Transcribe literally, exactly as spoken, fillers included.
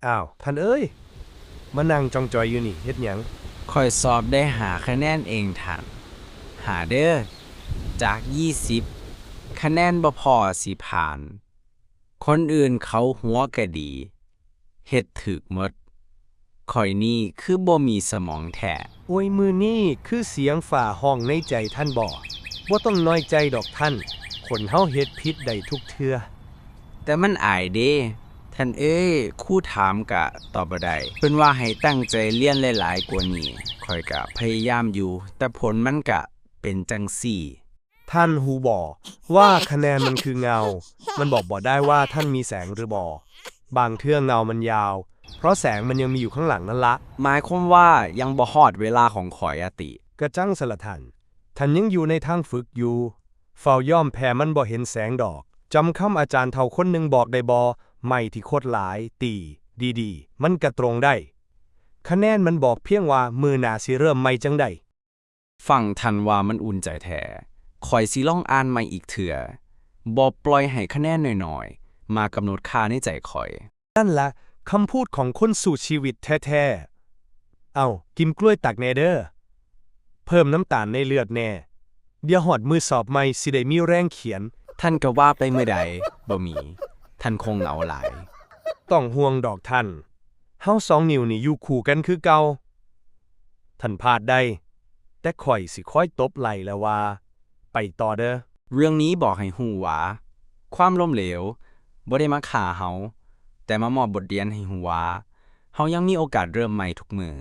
อ้าว ท่านเอ้ย มานั่งจ่องจ่อยอยู่นี่เฮ็ดหยัง ข้อยสอบได้ห้าคะแนนเองท่าน ห้าเด้อ จากยี่สิบ คะแนนบ่พอสิผ่าน คนอื่นเขาหัวก็ดี เฮ็ดถูกหมด ข้อยนี่คือบ่มีสมองแท้ โอ้ย มื้อนี้คือเสียงฟ้าฮ้องในใจท่านบ่ บ่ต้องน้อยใจดอกท่าน คนเฮาเฮ็ดผิดได้ทุกเทื่อ แต่มันอายเด้ ท่านเอ้ย ครูถามกะตอบบ่ได้ เพิ่นว่าให้ตั้งใจเรียนหลายๆ กว่านี้ ข้อยกะพยายามอยู่ แต่ผลมันกะเป็นจั่งซี้ ท่านฮู้บ่ว่าคะแนนมันคือเงา มันบอกบ่ได้ว่าท่านมีแสงหรือบ่ บางเทื่อเงามันยาว เพราะแสงมันยังมีอยู่ข้างหลังนั่นละ หมายความว่ายังบ่ฮอดเวลาของข้อยอะติ กะจั่งซั้นละท่าน ท่านยังอยู่ในทางฝึกอยู่ ฟ้าวยอมแพ้มันบ่เห็นแสงดอก จำคำอาจารย์เฒ่าคนหนึ่งบอกได้บ่ ไม้ที่คดหลาย ตีดีๆ มันกะตรงได้ คะแนนมันบอกเพียงว่ามื้อหน้าสิเริ่มใหม่จั่งใด ฟังท่านว่ามันอุ่นใจแท้ ข้อยสิลองอ่านใหม่อีกเทื่อ บ่ปล่อยให้คะแนนน้อยๆ มากำหนดค่าในใจข้อย นั่นละคำพูดของคนสู้ชีวิตแท้ๆ เอ้า กินกล้วยตากแหน่เด้อ เพิ่มน้ำตาลในเลือดแหน่ เดี๋ยวฮอดมื้อสอบใหม่สิได้มีแรงเขียน ท่านกะว่าไปมื้อใด บ่มี ท่านคงเหงาหลาย ต้องห่วงดอกท่าน เฮาสองนิ้วนี่อยู่คู่กันคือเก่า ท่านพลาดได้ แต่ข้อยสิคอยตบไหล่แล้วว่า ไปต่อเด้อ เรื่องนี้บอกให้ฮู้ว่า ความล้มเหลวบ่ได้มาฆ่าเฮา แต่มามอบบทเรียนให้ฮู้ว่า เฮายังมีโอกาสเริ่มใหม่ทุกมื้อ